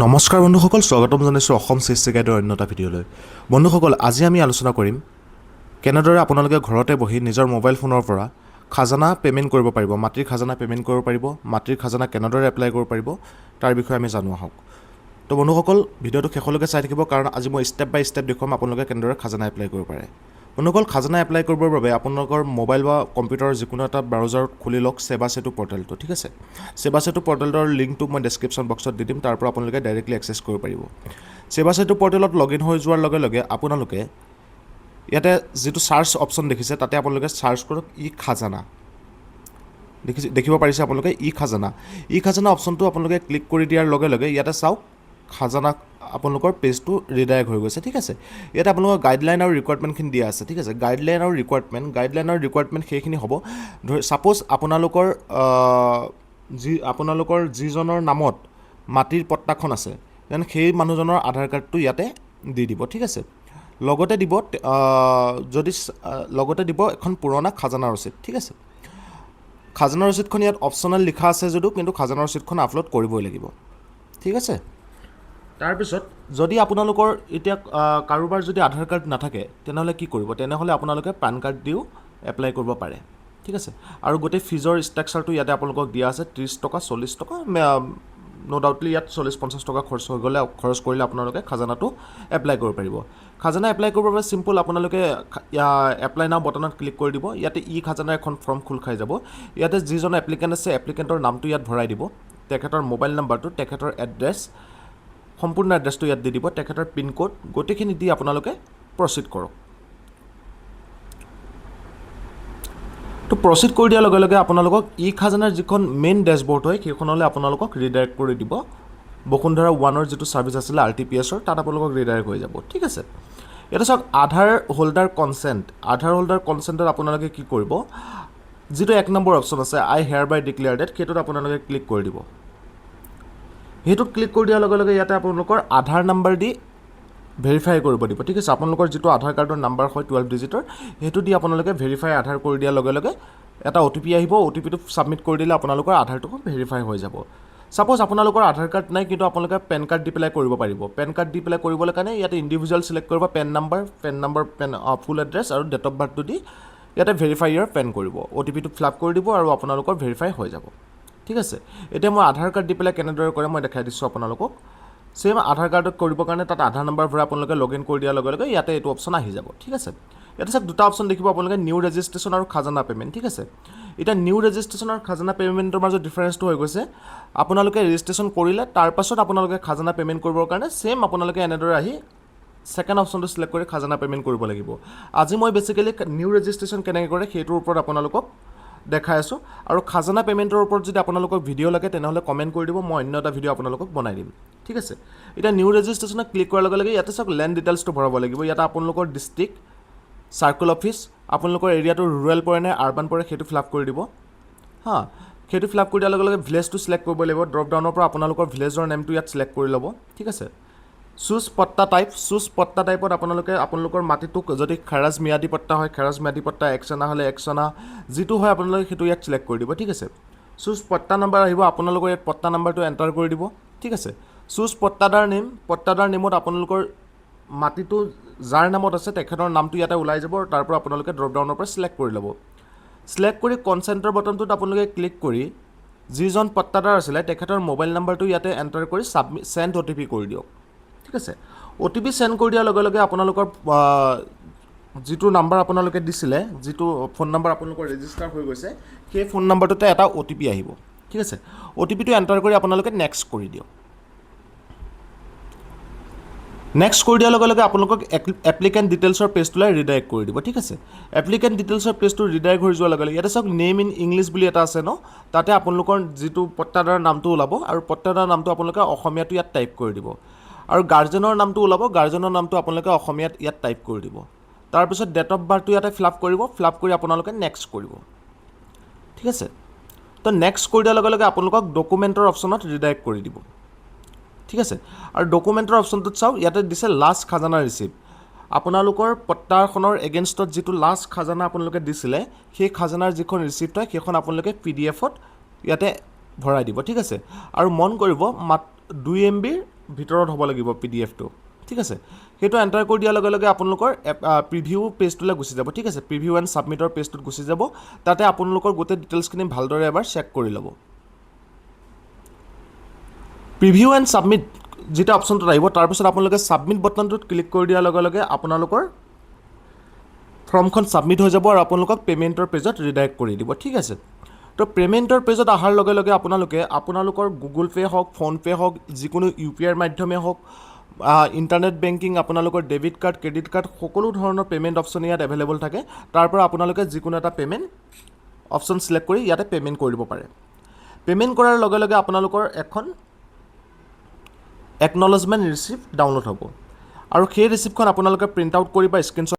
নমস্কাৰ বন্ধুসকল, স্বাগতম জনাইছোঁ অসম সৃষ্টি গাইডৰ অন্য এটা ভিডিঅ'লৈ। বন্ধুসকল, আজি আমি আলোচনা কৰিম কেনেদৰে আপোনালোকে ঘৰতে বহি নিজৰ মোবাইল ফোনৰ পৰা খাজানা পে'মেণ্ট কৰিব পাৰিব, মাটিৰ খাজানা পে'মেণ্ট কৰিব পাৰিব, মাটিৰ খাজানা কেনেদৰে এপ্লাই কৰিব পাৰিব, তাৰ বিষয়ে আমি জানো আহক। তো বন্ধুসকল, ভিডিঅ'টো শেষলৈকে চাই থাকিব, কাৰণ আজি মই ষ্টেপ বাই ষ্টেপ দেখুৱাম আপোনালোকে কেনেদৰে খাজানা এপ্লাই কৰিব পাৰে। বন্ধুসকল, খাজানা এপ্লাই কৰিবৰ বাবে আপোনালোকৰ মোবাইল বা কম্পিউটাৰৰ যিকোনো এটা ব্ৰাউজাৰত খুলি লওক সেৱা সেতু পৰ্টেলটো, ঠিক আছে? সেৱা সেতু পৰ্টেলটোৰ লিংকটো মই ডেছক্ৰিপশ্যন বক্সত দি দিম, তাৰ পৰা আপোনালোকে ডাইৰেক্টলি এক্সেছ কৰিব পাৰিব। সেৱা সেতু পৰ্টেলত লগ ইন হৈ যোৱাৰ লগে লগে আপোনালোকে ইয়াতে যিটো চাৰ্চ অপশ্যন দেখিছে, তাতে আপোনালোকে চাৰ্চ কৰক ই খাজানা। দেখিছে, দেখিব পাৰিছে আপোনালোকে ই খাজানা। ই খাজানা অপশ্যনটো আপোনালোকে ক্লিক কৰি দিয়াৰ লগে লগে ইয়াতে চাওক, খাজানা আপোনালোকৰ পেজটো ৰিডাইৰেক্ট হৈ গৈছে, ঠিক আছে? ইয়াতে আপোনালোকৰ গাইডলাইন আৰু ৰিকুৱাৰমেণ্টখিনি দিয়া আছে, ঠিক আছে? গাইডলাইন আৰু ৰিকুৱাৰমেণ্ট, গাইডলাইন আৰু ৰিকুৱাৰমেণ্ট সেইখিনি হ'ব, ধৰি ছাপ'জ আপোনালোকৰ যিজনৰ নামত মাটিৰ পট্টাখন আছে, then সেই মানুহজনৰ আধাৰ কাৰ্ডটো ইয়াতে দি দিব, ঠিক আছে? লগতে দিব যদি লগতে দিব এখন পুৰণা খাজানা ৰচিদ, ঠিক আছে? খাজানা ৰচিদখন ইয়াত অপশ্যনেল লিখা আছে যদিও কিন্তু খাজানা ৰচিদখন আপলোড কৰিবই লাগিব, ঠিক আছে? তাৰপিছত যদি আপোনালোকৰ এতিয়া কাৰোবাৰ যদি আধাৰ কাৰ্ড নাথাকে, তেনেহ'লে কি কৰিব? তেনেহ'লে আপোনালোকে পান কাৰ্ড দিও এপ্লাই কৰিব পাৰে, ঠিক আছে? আৰু গোটেই ফিজৰ ষ্ট্ৰাকচাৰটো ইয়াতে আপোনালোকক দিয়া আছে, 30 টকা, 40 টকা। ন' ডাউটলি ইয়াত 40-50 টকা খৰচ হৈ গ'লে, খৰচ কৰিলে আপোনালোকে খাজানাটো এপ্লাই কৰিব পাৰিব। খাজানা এপ্লাই কৰিবৰ বাবে চিম্পল, আপোনালোকে এপ্লাই নাও বটনত ক্লিক কৰি দিব। ইয়াতে ই খাজানাৰ এখন ফৰ্ম খোল খাই যাব। ইয়াতে যিজন এপ্লিকেণ্ট আছে, এপ্লিকেণ্টৰ নামটো ইয়াত ভৰাই দিব, তেখেতৰ মোবাইল নাম্বাৰটো, তেখেতৰ এড্ৰেছ, সম্পূৰ্ণ এড্ৰেছটো ইয়াত দি দিব, তেখেতৰ পিনক'ড, গোটেইখিনি দি আপোনালোকে প্ৰচিড কৰক। তো প্ৰচিড কৰি দিয়াৰ লগে লগে আপোনালোকক ই খাজানাৰ যিখন মেইন ডেছবৰ্ড হয়, সেইখনলৈ আপোনালোকক ৰিডাইৰেক্ট কৰি দিব। বসুন্ধৰা ওৱানৰ যিটো ছাৰ্ভিচ আছিলে আৰটিপিএছৰ, তাত আপোনালোকক ৰিডাইৰেক্ট হৈ যাব, ঠিক আছে? ইয়াতে চাওক, আধাৰ হোল্ডাৰ কনচেণ্ট। আধাৰ হোল্ডাৰ কনচেণ্টত আপোনালোকে কি কৰিব? যিটো 1 নম্বৰ অপশ্যন আছে, "I hereby declare that", সেইটোত আপোনালোকে ক্লিক কৰি দিব। সেইটোত ক্লিক কৰি দিয়াৰ লগে লগে ইয়াতে আপোনালোকৰ আধাৰ নাম্বাৰ দি ভেৰিফাই কৰিব দিব, ঠিক আছে? আপোনালোকৰ যিটো আধাৰ কাৰ্ডৰ নাম্বাৰ হয় 12 ডিজিটৰ, সেইটো দি আপোনালোকে ভেৰিফাই আধাৰ কৰি দিয়াৰ লগে লগে এটা অ'টিপি আহিব। অ'টিপিটো ছাবমিট কৰি দিলে আপোনালোকৰ আধাৰটো ভেৰিফাই হৈ যাব। ছাপ'জ আপোনালোকৰ আধাৰ কাৰ্ড নাই, কিন্তু আপোনালোকে পেন কাৰ্ড দি পেলাই কৰিব পাৰিব। পেন কাৰ্ড দি পেলাই কৰিবলৈ কাৰণে ইয়াতে ইণ্ডিভিজুৱেল চিলেক্ট কৰিব, PAN number, PAN number, PAN, full address আৰু ডেট অফ বাৰ্থটো দি ইয়াতে ভেৰিফাই ইয়ৰ পেন কৰিব। অ'টিপিটো ফিল আপ কৰি দিব আৰু আপোনালোকৰ ভেৰিফাই হৈ যাব, ঠিক আছে? এতিয়া মই আধাৰ কাৰ্ড দি পেলাই কেনেদৰে কৰে মই দেখাই দিছোঁ আপোনালোকক। ছেইম, আধাৰ কাৰ্ডত কৰিবৰ কাৰণে তাত আধাৰ নাম্বাৰ ভৰাই আপোনালোকে লগ ইন কৰি দিয়াৰ লগে লগে ইয়াতে এইটো অপশ্যন আহি যাব, ঠিক আছে? ইয়াতে চাওক, দুটা অপশ্যন দেখিব আপোনালোকে, নিউ ৰেজিষ্ট্ৰেশ্যন আৰু খাজানা পে'মেণ্ট, ঠিক আছে? এতিয়া নিউ ৰেজিষ্ট্ৰেশ্যন আৰু খাজানা পে'মেণ্টৰ মাজত ডিফাৰেঞ্চটো হৈ গৈছে, আপোনালোকে ৰেজিষ্ট্ৰেশ্যন কৰিলে, তাৰপাছত আপোনালোকে খাজানা পে'মেণ্ট কৰিবৰ কাৰণে ছেইম আপোনালোকে এনেদৰে আহি ছেকেণ্ড অপশ্যনটো চিলেক্ট কৰি খাজানা পে'মেণ্ট কৰিব লাগিব। আজি মই বেচিকেলি নিউ ৰেজিষ্ট্ৰেশ্যন কেনেকৈ কৰে সেইটোৰ ওপৰত আপোনালোকক দেখাই আছোঁ। আৰু খাজানা পে'মেণ্টৰ ওপৰত যদি আপোনালোকক ভিডিঅ' লাগে, তেনেহ'লে কমেণ্ট কৰি দিব, মই অন্য এটা ভিডিঅ' আপোনালোকক বনাই দিম, ঠিক আছে? এতিয়া নিউ ৰেজিষ্ট্ৰেশ্যনত ক্লিক কৰাৰ লগে লগে ইয়াতে চাওক, লেণ্ড ডিটেইলছটো ভৰাব লাগিব। ইয়াতে আপোনালোকৰ ডিষ্ট্ৰিক্ট, চাৰ্কল অফিচ, আপোনালোকৰ এৰিয়াটো ৰুৰেল পৰে নে আৰ্বান পৰে সেইটো ফিল আপ কৰি দিব। হা, সেইটো ফিল আপ কৰি দিয়াৰ লগে লগে ভিলেজটো চিলেক্ট কৰিব লাগিব। ড্ৰপ ডাউনৰ পৰা আপোনালোকৰ ভিলেজৰ নেমটো ইয়াত চিলেক্ট কৰি ল'ব, ঠিক আছে? চুজ পট্টা টাইপ। চুজ পট্টা টাইপত আপোনালোকে আপোনালোকৰ মাটিটোক যদি খাৰাজ ম্যাদী পট্টা হয় খাৰাজ ম্যাদী পট্টা, 1 চনা হ'লে 1 চনা, যিটো হয় আপোনালোকে সেইটো ইয়াত চিলেক্ট কৰি দিব, ঠিক আছে? চুজ পট্টা নাম্বাৰ আহিব, আপোনালোকৰ ইয়াত পট্টা নাম্বাৰটো এণ্টাৰ কৰি দিব, ঠিক আছে? Choose পট্টাদাৰ name. পট্টাদাৰ নেমত আপোনালোকৰ মাটিটো যাৰ নামত আছে তেখেতৰ নামটো ইয়াতে ওলাই যাব আৰু তাৰ পৰা আপোনালোকে ড্ৰপ ডাউনৰ পৰা চিলেক্ট কৰি ল'ব। চিলেক্ট কৰি কনচেণ্টৰ বটনটোত আপোনালোকে ক্লিক কৰি যিজন পট্টাদাৰ আছিলে তেখেতৰ মোবাইল নাম্বাৰটো ইয়াতে এণ্টাৰ কৰি ছাবমিট, চেণ্ড অ'টিপি কৰি দিয়ক, ঠিক আছে? অ'টিপি চেণ্ড কৰি দিয়াৰ লগে লগে আপোনালোকৰ যিটো নাম্বাৰ আপোনালোকে দিছিলে, যিটো ফোন নাম্বাৰ আপোনালোকৰ ৰেজিষ্টাৰ হৈ গৈছে, সেই ফোন নাম্বাৰটোতে এটা অ'টিপি আহিব, ঠিক আছে? অ'টিপিটো এণ্টাৰ কৰি আপোনালোকে নেক্সট কৰি দিয়ক। নেক্সট কৰি দিয়াৰ লগে লগে আপোনালোকক এপ্লিকেণ্ট ডিটেইলছৰ পেজটোলৈ ৰিডাইৰেক্ট কৰি দিব, ঠিক আছে? এপ্লিকেণ্ট ডিটেইলছৰ পেজটো ৰিডাইৰেক্ট হৈ যোৱাৰ লগে লগে ইয়াতে চাওক, নেম ইন ইংলিছ বুলি এটা আছে ন, তাতে আপোনালোকৰ যিটো পট্টাদাৰৰ নামটো ওলাব আৰু পট্টাদাৰৰ নামটো আপোনালোকে অসমীয়াটো ইয়াত টাইপ কৰি দিব আৰু গাৰ্জেনৰ নামটো ওলাব, গাৰ্জেনৰ নামটো আপোনালোকে অসমীয়াত ইয়াত টাইপ কৰি দিব। তাৰপিছত ডেট অফ বাৰ্থটো ইয়াতে ফিল আপ কৰিব। ফিল আপ কৰি আপোনালোকে নেক্সট কৰিব, ঠিক আছে? তো নেক্সট কৰি দিয়াৰ লগে লগে আপোনালোকক ডকুমেণ্টৰ অপশ্যনত ৰিডাইৰেক্ট কৰি দিব, ঠিক আছে? আৰু ডকুমেণ্টৰ অপশ্যনটোত চাওক, ইয়াতে দিছে লাষ্ট খাজানা ৰিচিপ্ট। আপোনালোকৰ পট্টাখনৰ এগেইনষ্টত যিটো লাষ্ট খাজানা আপোনালোকে দিছিলে, সেই খাজানাৰ যিখন ৰিচিপ্ট হয়, সেইখন আপোনালোকে পিডিএফত ইয়াতে ভৰাই দিব, ঠিক আছে? আৰু মন কৰিব, মাত 2 এমবিৰ ভিতৰত হ'ব লাগিব পিডিএফটো, ঠিক আছে? সেইটো এণ্টাৰ কৰি দিয়াৰ লগে লগে আপোনালোকৰ প্ৰিভিউ পেজটোলৈ গুচি যাব, ঠিক আছে? প্ৰিভিউ এণ্ড ছাবমিটৰ পেজটোত গুচি যাব। তাতে আপোনালোকৰ গোটেই ডিটেইলছখিনি ভালদৰে এবাৰ চেক কৰি ল'ব। প্ৰিভিউ এণ্ড ছাবমিট যেতিয়া অপশ্যনটোত আহিব, তাৰপিছত আপোনালোকে ছাবমিট বটনটোত ক্লিক কৰি দিয়াৰ লগে লগে আপোনালোকৰ ফৰ্মখন ছাবমিট হৈ যাব আৰু আপোনালোকক পে'মেণ্টৰ পেজত ৰিডাইৰেক্ট কৰি দিব, ঠিক আছে? তো পে'মেণ্টৰ পেজত অহাৰ লগে লগে আপোনালোকে আপোনালোকৰ গুগল পে' হওক, ফোনপে' হওক, যিকোনো ইউপিআইৰ মাধ্যমে হওক, ইণ্টাৰনেট বেংকিং, আপোনালোকৰ ডেবিট কাৰ্ড, ক্ৰেডিট কাৰ্ড, সকলো ধৰণৰ পে'মেণ্ট অপশ্যন ইয়াত এভেইলেবল থাকে। তাৰ পৰা আপোনালোকে যিকোনো এটা পে'মেণ্ট অপশ্যন চিলেক্ট কৰি ইয়াতে পে'মেণ্ট কৰি দিব পাৰে। পে'মেণ্ট কৰাৰ লগে লগে আপোনালোকৰ এখন একনলেজমেণ্ট ৰিচিপ্ট ডাউনলোড হ'ব আৰু সেই ৰিচিপ্টখন আপোনালোকে প্ৰিণ্ট আউট কৰি বা স্ক্ৰীনশ্বট